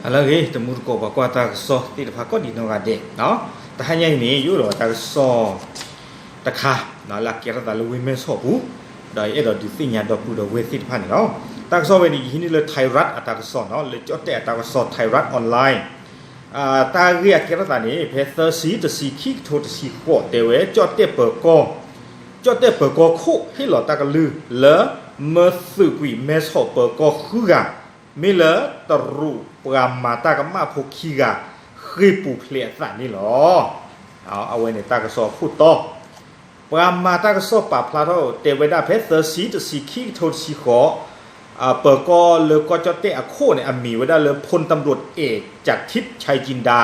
ဟါလၢအဂ့ၤ တမူတကိးပှၤကွၢ်တၢ်ကစီၣ်သ့ၣ်တဖၣ်ကိးဒံးနီၢ်ဂၤဒဲး, တဟါညါအံၤန့ၣ် ယအိၣ်ဒီးတၢ်ကစီၣ်တခါ လၢအကဲထီၣ်သးလၢဝ့ၢ်မဲၢ်ဆီးပူၤ, ဒီးယအဲၣ်ဒိးဒုးသ့ၣ်ညါဒီပုၢ်ဒီဝဲၢ်သ့ၣ်တဖၣ်န့ၣ်လီၤ. တၢ်ကစီၣ်ဝဲန့ၣ် ယဟံးန့ၢ်လၢ Thai Rat အတၢ်ကစီၣ်နီၤ, လၢကၠီၣ်တဲၣ်အတၢ်ကစီၣ် Thai Rat Online တၢ်ဂ့ၢ်အကဲထီၣ်သးန့ၣ် ဖဲသၢဆံတဆံ ခံကထိတဆံဃိး တဲဝဲ ကၠီၣ်တဲၣ်ပၢၤကီၢ်, ကၠီၣ်တဲၣ်ပၢၤကီၢ်ခိၣ် ဟ့ၣ်လီၤတၢ်ကလုၢ်လၢ မၢသုးကွံာ်မဲၢ်ဆီးပၢၤကီၢ်ဃုဂၤ, မ့ၢ်လၢတရူးပှၤမၤတၢ်ကမၣ်ဖိခံဂၤ ဃ့ၢ်ပူၤဖျဲးအသးန့ၣ်လီၤ. အဝဲန့ၣ်တၢ်ကစီၣ်အခိၣ်တီ ပှၤမၤတၢ်ကစီၣ်ပာ်ဖျါထီၣ် တဲဝဲဒၣ်ဖဲ သၢဆံတဆံ ခံကထိတဆံဃိး, ပၢၤကီၢ်လၢကီၢ်ကၠီၣ်တဲၣ်အခိၣ်န့ၣ် အမံၤဝဲဒၣ်လၢ ဖိတံၤရူးအဲၣ် ကၠးထံး ဆဲကၠံဒါ,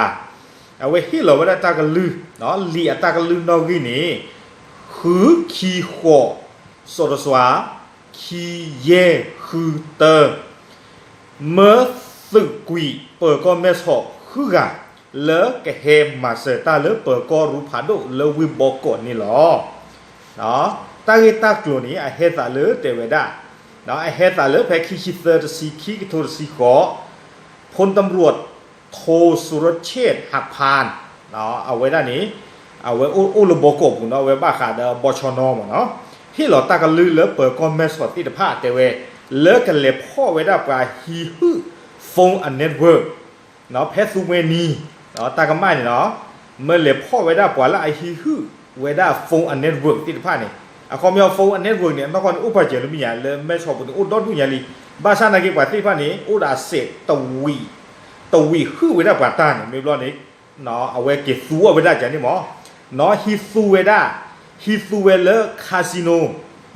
အဝဲဟ့ၣ်လီၤဝဲဒၣ်တၢ်ကလုၢ်, လံာ်အတၢ်ကလုၢ်နီၣ်ဂံၢ်န့ၣ် ဃုခံဃိး စီၤတစွၤ ခံယဲၢ်ဃုတၢ မၢသုးကွံာ်ပၢၤကီၢ်မဲၢ်ဆီးဃုဂၤ လၢကဟဲမၤစၢၤတၢ်လၢပၢၤကီၢ်ရူဖးဒိၣ်လၢဝ့ၢ်ဘီကီးန့ၣ်လီၤ. တၢ်ဂ့ၢ်တၢ်ကျိၤန့ၣ် အဟဲသးလၢတဲဝဲဒၣ်, အဟဲသးလၢဖဲခံဆံသၢတဆံ ခံကထိတဆံဃိး, ဖိတံၤရူး ထိး စူရဆဲး ဟးဖၢၣ် အဝဲဒၣ်န့ၣ် အဝဲအိၣ်လၢဘီကီးပူၤနီၤ, အဝဲဘၣ်ဃးဒီးဘီဆီနီၤမ့ၢ်နီၤ, ဟ့ၣ်လီၤတၢ်ကလုၢ်လၢပၢၤကီၢ်မဲၢ်ဆီးသ့ၣ်တဖၣ်တဲဝဲ လၢကလဲၤဖီၣ်ဝဲဒၣ်ပှၤဟံးဟုၣ် phone အ network ဖဲသူမှဲနံၤ တၢ်ကမၣ်န့ၣ်နီၤ, မၢလဲၤဖီၣ်ဝဲဒၣ်ပှၤလၢအဟံးဟုၣ်ဝဲဒၣ် phone အ network သ့ၣ်တဖၣ်န့ၣ်, အခီပညီ phone အ network န့ၣ် အနီၢ်ကီၢ်န့ၣ် အိၣ်ပာ်စၢၤလၢမဲာ်ညါ လၢမဲၢ်ဆီးပူၤန့ၣ် အိၣ်ဒီဒူၣ်ညါလံ, ဘၣ်ဆၣ်နာ်က့ပှၤသ့ၣ်တဖၣ်န့ၣ် အိၣ်ဒီးအစဲး တဝံးဟုၣ်ဝဲဒၣ်ပှၤတၢ်န့ၣ် မ့ၢ်ဘျီန့ၣ် အဝဲက့ၤသူအီၤဝဲဒၣ်ကန့ၣ်မ့ၢ်, ဟံးသူဝဲဒၣ်, ဟံးသူဝဲလၢ casino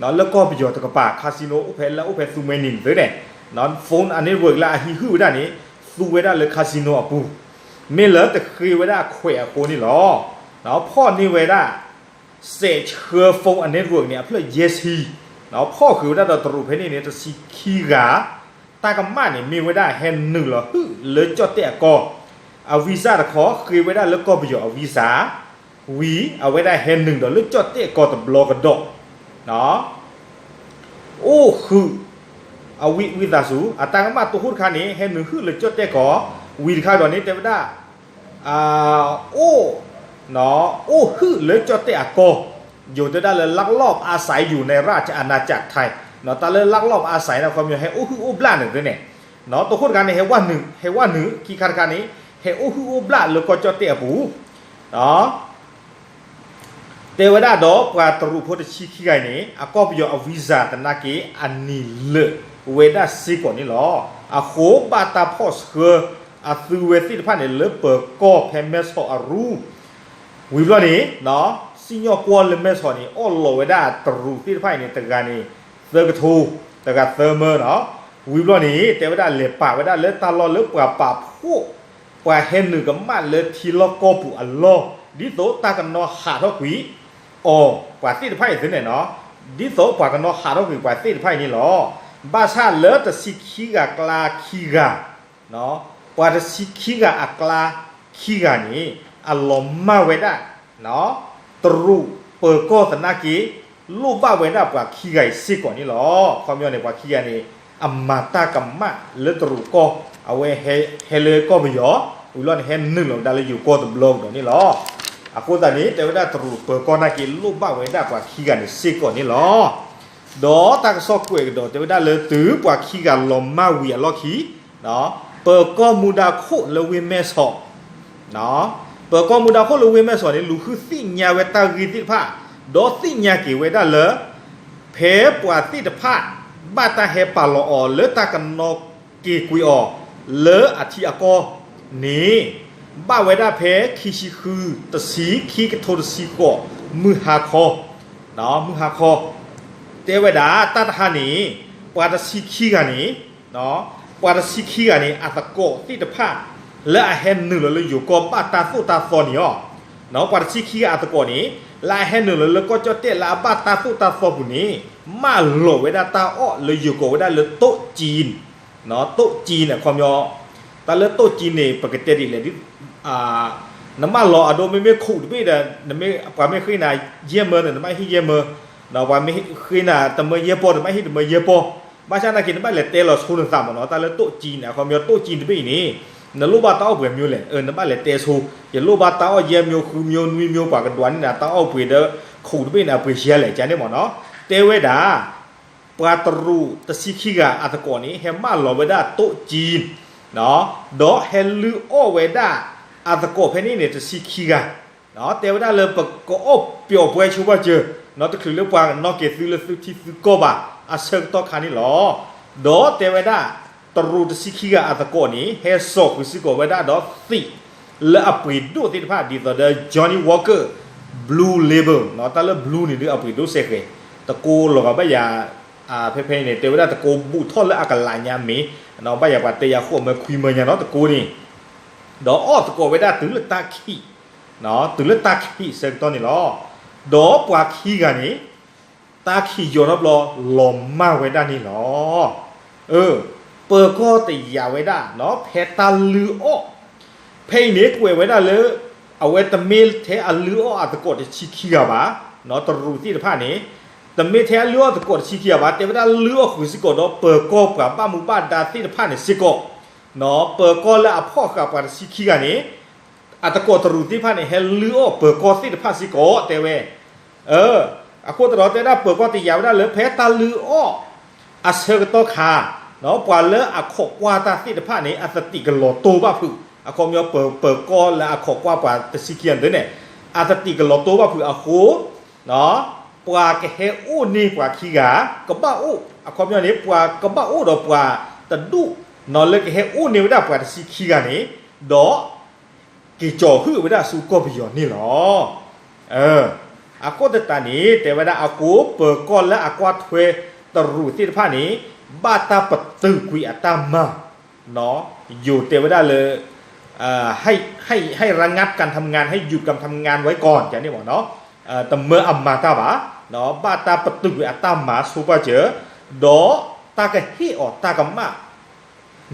လၢကီၢ်ပယီၤတကပၤ casino အိၣ်ဖဲလၢအိၣ်ဖဲသူမှဲနံၤန့ၣ်သ့န့ၣ်, phone အ network လၢအဟံးဟုၣ်ဝဲဒၣ်န့ၣ် သူဝဲဒၣ်လၢ casino အပူၤ, မ့ၢ်လၢတဃ့ဝဲဒၣ်အခွဲးအဃိန့ၣ်လီၤ. ဖီၣ်န့ၢ်ဝဲဒၣ် စဲးဆှၢ phone အ network န့ၣ် အဖျၢၣ်ယဲၢ်ဆံ, ဖီၣ်ဃုာ်ဝဲဒၣ်ဒီးတရူးဖဲန့ၣ်န့ၣ် တဆံခံဂၤ, တၢ်ကမၣ်န့ၣ် မ့ၢ်ဝဲဒၣ်ဟဲနုာ်လီၤဟုၣ်လၢကၠီၣ်တဲၣ်အကီၢ်, အ visa တခီ ဃ့ဝဲဒၣ်လၢကီၢ်ပယီၤအ visa ဝံၤ အဝဲဒၣ်ဟဲနုာ်ဒီးလၢကၠီၣ်တဲၣ်ကီၢ်တဘျီကဒီး အိၣ်ဟုၣ်, အဝံသးစူၤ အတၢ်ကမၣ်တိခိၣ်တခါန့ၣ် ဟဲနုာ်ဟုၣ်လၢကၠီၣ်တဲၣ်ကီၢ်, ဝံၤတခါဒီးန့ၣ် တဲဝဲဒၣ် အိၣ်, အိၣ်ဟုၣ်လၢကၠီၣ်တဲၣ်အကီၢ်, ယိၤတဲဒၣ်လၢ ลักลอบอาศัยอยู่ในราชอาณาจักรไทย တၢ်လၢ ลักลอบอาศัย န့ၣ် ခီပညီ ဟဲအိၣ်ဟုၣ်အိၣ်ဘျၣ်န့ၣ်န့ၣ်, တိခိၣ်တခါန့ၣ် ဟဲဝဲနုာ်, ဟဲဝဲနုာ်, ခံခါတခါန့ၣ် ဟဲအိၣ်ဟုၣ်အိၣ်ဘျၣ်လၢကီၢ်ကၠီၣ်တဲၣ်အပူၤ တဲဝဲဒၣ်ဒီးပှၤတရူးဖိတဆံခံဂၤအံၤန့ၣ် အကီၢ်ပယီၤအ visa သနာ်က့ အနံၤလၢာ်ဝဲဒၣ်စ့ၢ်ကီးန့ၣ်လီၤ. အဃိ ဘၣ်တၢ်ဖီၣ်ဆှၢအသုဝဲသ့ၣ်တဖၣ်န့ၣ် လၢပၢၤကီၢ်ဖဲမဲၢ်ဆီးအရူ ဝံၤဘျီန့ၣ် စံၣ်ညီၣ်ကွီၢ်လၢမဲၢ်ဆီးန့ၣ် အီၣ်လီၤဝဲဒၣ်တရူးသ့ၣ်တဖၣ်အံၤန့ၣ် တဂၤန့ၣ် သၢကထိ, တဂၤသၢမၢနီၤ. ဝံၤဘျီန့ၣ် တဲဝဲဒၣ်လဲၤပာ်ဝဲဒၣ်လၢတၢ်လီၢ်လၢပှၤပာ်ဖှိၣ် ပှၤဟဲနုာ်ကမၣ်လၢထံလီၢ်ကီၢ်ပူၤအလီၢ် ဒ်သိးတၢ်ကနီၤဟးထီၣ်ကွံာ်အီၤ ပှၤသ့ၣ်တဖၣ်အံၤသ့န့ၣ်နီၤ, ဒ်သိးပှၤကနီၤဟးထီၣ်ကွံာ်ပှၤသ့ၣ်တဖၣ်အံၤန့ၣ်လီၤ. ဘၣ်ဆၣ်လၢတဆံခံဂၤကျါခံဂၤ ပှၤတဆံခံဂၤအကျါခံဂၤန့ၣ် အလီၤမၢ်ဝဲဒၣ် တရူးပၢၤကီၢ်သနာ်က့ လိၣ်ဘၣ်ဝဲဒၣ်ပှၤခံဂၤအံၤစ့ၢ်ကီးန့ၣ်လီၤ. ခီပညီန့ၣ် ပှၤခံဂၤန့ၣ် အမၤတၢ်ကမၣ်လၢတရူးကီၢ်, အဝဲဟဲလၢကီၢ်ပယီၤ, ဝံၤလီၤန့ၣ် ဟဲနုာ်လီၤဝဲဒၣ်လၢယိၤကီၢ်တဘျီကဒီးန့ၣ်လီၤ. အဃိသတးန့ၣ် တဲဝဲဒၣ်တရူးပၢၤကီၢ်နာ်က့ လိၣ်ဘၣ်ဝဲဒၣ်ပှၤခံဂၤန့ၣ်စ့ၢ်ကီးန့ၣ်လီၤ. ဒီးတၢ်ကစီၣ်ကွဲးကဒီး တဲဝဲဒၣ်လၢတုၤပှၤခံဂၤလီၤမၢ်ဝံၤအလီၢ်ခံ ပၢၤကီၢ်မူဒါခိၣ်လၢဝ့ၢ်မဲၢ်ဆီး, ပၢၤကီၢ်မူဒါခိၣ်လၢဝ့ၢ်မဲၢ်ဆီးန့ၣ် လူၤဃုသ့ၣ်ညါဝဲတၢ်ဂ့ၢ်သ့ၣ်တဖၣ်, ဒီးသ့ၣ်ညါက့ၤဝဲဒၣ်လၢ ဖဲပှၤသ့ၣ်တဖၣ် ဘၣ်တၢ်ဟဲပာ်လီၤအီၤလၢတၢ်ကနီၤက့ၤကွံာ်အီၤ လၢအထံအကီၢ်န့ၣ် ဘၣ်ဝဲဒၣ်ဖဲခံဆံဃု တဆံ ခံကထိတဆံဃိး မုၢ်ဟါခီ မုၢ်ဟါခီ တဲဝဲဒၣ် တၢ်တဟါန့ၣ် ပှၤတဆံခံဂၤန့ၣ် ပှၤတဆံခံဂၤန့ၣ် အသကိးသ့ၣ်တဖၣ် လၢအဟဲနုာ်လီၤလၢယိၤကီၢ်ဘၣ်တၢ်သိၣ်တၢ်သီန့ၣ်လီၤ. ပှၤတဆံခံဂၤအသကိးန့ၣ် လၢအဟဲနုာ်လီၤလၢကီၢ်ကၠီၣ်တဲၣ်လၢအဘၣ်တၢ်သိၣ်တၢ်သီပူၤန့ၣ် မၢလီၤဝဲဒၣ်တၢ်အီၣ်လၢယိၤကီၢ်ဝဲဒၣ်လၢတိၣ်ကၠံ တိၣ်ကၠံန့ၣ် အခီပညီ တၢ်လၢတိၣ်ကၠံန့ၣ် ပကတဲဒ်လဲၣ် နမၢလီၤအဒိ မ့မ့ၢ်ခူးတဘ့ၣ်ဒီး ပှၤမ့ၢ်ဃ့နၤယဲၢ်မၢန့ၣ် နဘၣ်ဟ့ၣ်ယဲၢ်မၢ, ပှၤမ့ၢ်ဃ့နၤတမၢယဲၢ်ပီၢ် နဘၣ်ဟ့ၣ်တမၢယဲၢ်ပီၢ်, ဘၣ်ဆၣ်နာ်က့ နဘၣ်လဲၤတဲလီၤဆိနသးမ့ၢ်နီၤ. တၢ်လၢတိၣ်ကၠံန့ၣ် အခီပညီတိၣ်ကၠံတဘ့ၣ်အံၤန့ၣ် နလိၣ်ဘၣ်တၢ်အီၣ်ပှဲၤမၠိလဲၣ်, နဘၣ်လဲၤတဲဆိ, ယလိၣ်ဘၣ်တၢ်အီၣ်ယဲၢ်မၠိဃုမၠိနွံမၠိ ပှၤကဒွးန့ၢ်နၤတၢ်အီၣ်ပှဲၤဒီး ခိးတဘ့ၣ်န့ၣ် အပှဲၤယဲၢ်လဲၣ် ကန့ၣ်မ့ၢ်နီၤ. တဲဝဲဒၣ် ပှၤတရူးတဆံခံဂၤအသကိးန့ၣ် ဟဲမၢလီၤဝဲဒၣ်တိၣ်ကံ ဒီးဟဲလုၢ်အီၣ်ဝဲဒၣ်အသကိးဖဲန့ၣ်န့ၣ် တဆံခံဂၤ, တဲဝဲဒၣ်လၢပကအီၣ်ပျီၣ်ပှဲၤဆိဘၣ်စၢၤ တချုးလၢပှၤနီၣ်က့ၤသုလၢသုထံသုကီၢ်ဘၣ်အဆၢကတီၢ်ခါန့ၣ်လီၤ. ဒီးတဲဝဲဒၣ် တရူးတဆံခံဂၤအသကိးန့ၣ် ဟဲစိာ်ဃုာ်စ့ၢ်ကီးဝဲဒၣ်ဒီးသ့ၣ်လၢအပှ့ၤဒိၣ်သ့ၣ်တဖၣ် ဒ်သိးဒီး Johnnie Walker Blue Label တၢ်လၢ blue န့ၣ်ဒုးအပှ့ၤဒိၣ်စဲဃဲၤ, တကိးလီၤဂာ်ဘၣ်ယၤ ဖဲဖဲန့ၣ် တဲဝဲဒၣ်တကိးဘူးထီၣ်လၢအကလးညါမ့ၢ် ဘၣ်ယၤပှၤတဲယၤဃိးမၢခွံမၢညါနီၤ တကိးန့ၣ်, ဒီးအီၣ်သကိးဝဲဒၣ်တုၤလၢတၢ်ခံး, တုၤလၢတၢ်ခံးဆၢကတီၢ်န့ၣ်လီၤ. ဒီးပှၤခံဂၤန့ၣ် တၢ်ခံးယီၤထီၣ်ဘျီ လီၤမၢ်ဝဲဒၣ်န့ၣ်လီၤ. ပၢၤကီၢ်တယာ်ဝဲဒၣ် ဖဲတၢ်လုၢ်အီၣ် ဖဲအံၤန့ၣ် ကွဲးဝဲဒၣ်လၢ အဝဲတမ့ၢ်ထဲအလုၢ်အီၣ်အသကိးတဆံခံဂၤဘၣ်, တရူးသ့ၣ်တဖၣ်န့ၣ် တမ့ၢ်ထဲအလုၢ်အီၣ်သကိးတဆံခံဂၤဘၣ်, တဲဝဲဒၣ်လုၢ်အီၣ်ဃုာ်စ့ၢ်ကီးဒီးပၢၤကီၢ်ပှၤဘၣ်မူဘၣ်ဒါသ့ၣ်တဖၣ်န့ၣ်စ့ၢ်ကီး, ပၢၤကီၢ်လၢအဖီၣ်ဃာ်ပှၤတဆံခံဂၤန့ၣ် အသကိးတရူးသ့ၣ်တဖၣ်န့ၣ် ဟဲလုၢ်အီၣ်ပၢၤကီၢ်သ့ၣ်တဖၣ်စ့ၢ်ကီး တဲဝဲ အဃိသတးဒီးတဲဒၣ်ပၢၤကီၢ်တယာ်ဝဲဒၣ်လၢဖဲတၢ်လုၢ်အီၣ်အဆၢကတီၢ်ခါ, ပှၤလၢအခိးကွၢ်တၢ်သ့ၣ်တဖၣ်န့ၣ် အသတံးကလီၤတိၢ်ဘၣ်ဖုး, အခီပညီ ပၢၤကီၢ်လၢအခိးကွၢ်ပှၤတဆံခံဂၤန့ၣ် အသတံးကလီၤတိၢ်ဘၣ်ဖုးအဃိ ပှၤကဟဲအိၣ်န့ၢ်ပှၤခံဂၤ ကဘၣ်အိၣ်, အခီပညီန့ၣ် ပှၤကဘၣ်အိၣ်ဒီးပှၤတဒူၣ် လၢကဟဲအိၣ်န့ၢ်ဝဲဒၣ်ပှၤတဆံခံဂၤန့ၣ်, ဒီး က့ၤကၠီၤဟုၣ်ဝဲဒၣ်ဆူကီၢ်ပယီၤန့ၣ်လီၤ. အဃိသတးန့ၣ် တဲဝဲဒၣ်အဃိ ပၢၤကီၢ်လၢအကွၢ်ထွဲတရူးသ့ၣ်တဖၣ်န့ၣ် ဘၣ်တၢ်ပတုာ်ကွံာ်အတၢ်မၤ, ယိၤတဲဝဲဒၣ်လၢ ให้ระงับการทำงาน ให้หยุดการทำงานไว้ก่อน န့ၣ်မ့ၢ်နီၤ, တမၢအမၤတၢ်ဘၣ်, ဘၣ်တၢ်ပတုာ်ကွံာ်အတၢ်မၤဆိပာ်စၢၤ, ဒီးတၢ်ကဟ့ၣ်အီၤတၢ်ကမၣ်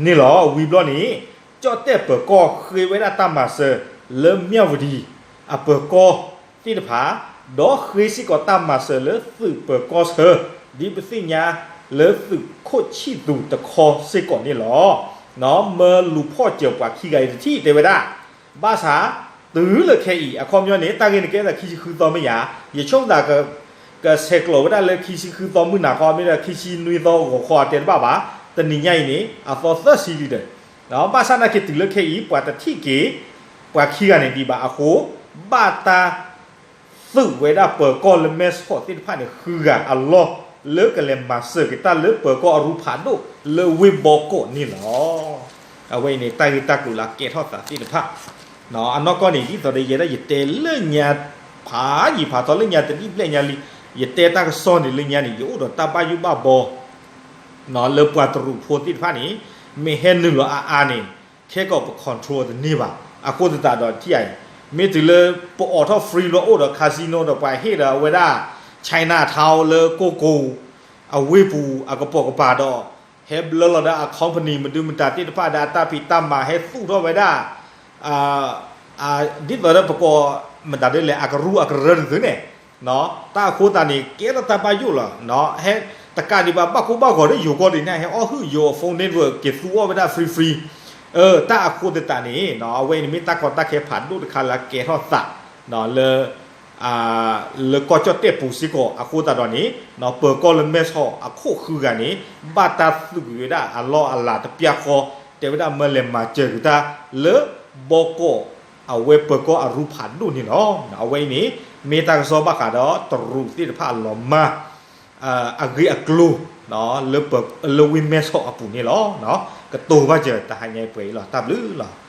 န့ၣ်လီၤ. ဝံၤဘျီန့ၣ် ကၠီၣ်တဲၣ်ပၢၤကီၢ်ဃ့ဝဲဒၣ်တၢ်မၤစၢၤလၢမၠၣ်ဝတံၤ အပၢၤကီၢ်သ့ၣ်တဖၣ်, ဒီးဃ့စ့ၢ်ကီးတၢ်မၤစၢၤလၢသုးပၢၤကီၢ်ဆၢ, ဒ်ပသ့ၣ်ညါလၢသုးခိၣ်ဆံၣ်သူးတခီစ့ၢ်ကီးန့ၣ်လီၤ. မၢလူၤဖီၣ်စၢၤပှၤခံဂၤအံၤတထံၣ်တဲဝဲဒၣ်, ဘၣ်ဆၣ် တုၤလၢခဲအံၤ အခီပညီန့ၣ် တၢ်ဂ့ၢ်န့ၣ်ကဲသးခံဆံဃုသီမ့ၢ်ယၤ, ယဆိကမိၣ်သး ကဆဲးကျိးဝဲဒၣ်လၢခံဆံဃုသီမုၢ်နၤခီ မ့ၢ်ဒီးခံဆံနွံသီဂီၤခီအတဲတဘၣ်ဘၣ်, တနံၤညါအံၤန့ၣ် အသီသၢဆံလံဒီး, ဘၣ်ဆၣ်နာ်က့တုၤလၢခဲအံၤ ပှၤတထံၣ်က့ၤ ပှၤခံဂၤန့ၣ်ဒံးဘၣ်အဃိ, ဘၣ်တၢ်သုးဝဲဒၣ်ပၢၤကီၢ်လၢမဲၢ်ဆီးသ့ၣ်တဖၣ်န့ၣ် ဃုဂၤအလီၢ် လၢကလဲၤမၤစၢၤက့ၤတၢ်လၢပၢၤကီၢ်အရူဖးဒိၣ်လၢဝ့ၢ်ဘီကီးန့ၣ်လီၤ. အဝဲအံၤန့ၣ် တၢ်ဂ့ၢ်တၢ်ကျိၤလၢကဲထီၣ်သးသ့ၣ်တဖၣ် အနီၢ်ကီၢ်န့ၣ် ဒ်သိးဒီးယဲဒၣ်ယတဲလၢညါ ဖးယံာ်ဖးထီလၢညါတနံၣ်ဘျဲၣ်ညါလံ, ယတဲတၢ်ကစီၣ်န့ၣ်လၢညါန့ၣ် ယအိၣ်ဒီးတၢ်ဘၣ်ယိၣ်ဘၣ်ဘီ လၢပှၤတရူးဖိသ့ၣ်တဖၣ်န့ၣ် မ့ၢ်ဟဲနုာ်လီၤအါအါန့ၣ် ခဲကီးပ control တန့ၢ်ဘၣ်. အဃိသတးဒီးထံၣ်အံၤ မ့ၢ်တုၤလၢပအိးထီၣ် free လီၤအိၣ်ဒီး casino ဒီးပှၤဟ့ၣ်ဒီးအဝဲဒၣ် Chinatown လၢကိၢ်ကိၤ အဝ့ၢ်ပူၤအကပိာ်ကပၤဒီး ဟဲဘျၢလီၤဒီးအ company မဒုမတၤသ့ၣ်တဖၣ်ဒီးအတၢ်ဖံးတၢ်မၤ ဟဲသူၣ်ထီၣ်ဝဲဒၣ် ဒ်သိးဒီးပကိး မတၤဒ်လဲၣ် အကရူၢ်အကရၢတသုန့ၣ်, တၢ်အဃိသတးန့ၣ် ကဲထီၣ်တၢ်ဘၣ်ယိၣ်လီၤ. ဟဲတကးဒံးဘၣ် ဘၣ်ကိၢ်ဘၣ်ဂီၤဒီးယိၤကီၢ်ဒ်န့ၣ် ဟဲအီၣ်ဟုၣ်ယိၤ phone network က့ၤသူအီၣ်ဝဲဒၣ် free free တၢ်အဃိသတးန့ၣ် အဝဲအံၤန့ၣ်မ့ၢ်တၢ်ကီတၢ်ခဲဖးဒိၣ်တခါလၢကဲထီၣ်သး လၢ လၢကီၢ်ကၠီၣ်တဲၣ်ပူၤစ့ၢ်ကီး အဃိသတးဒီးန့ၣ် ပၢၤကီၢ်လၢမဲၢ်ဆီးအခိၣ်ဃုဂၤန့ၣ် ဘၣ်တၢ်သုးကွံာ်ဝဲဒၣ်အလီၢ်အလၤတပျၢ်ဃီ တဲဝဲဒၣ်မၢလဲၤမၤစၢၤက့ၤတၢ်လၢဘီကီး အဝဲပၢၤကီၢ်အရူဖးဒိၣ်န့ၣ်လီၤ. အဝဲအံၤန့ၣ် မ့ၢ်တၢ်ကစီၣ်ဘၣ်ဃးဒီးတရူးသ့ၣ်တဖၣ်အလီၤမၢ် အဂ့ၢ်အကျိၤ လၢဝ့ၢ်မဲၢ်ဆီးအပူၤန့ၣ်လီၤ. ကတိၤဘၣ်စၢၤတဟါညါပှဲၤအံၤလီၤ. တၢ်ဘျုးလီၤ.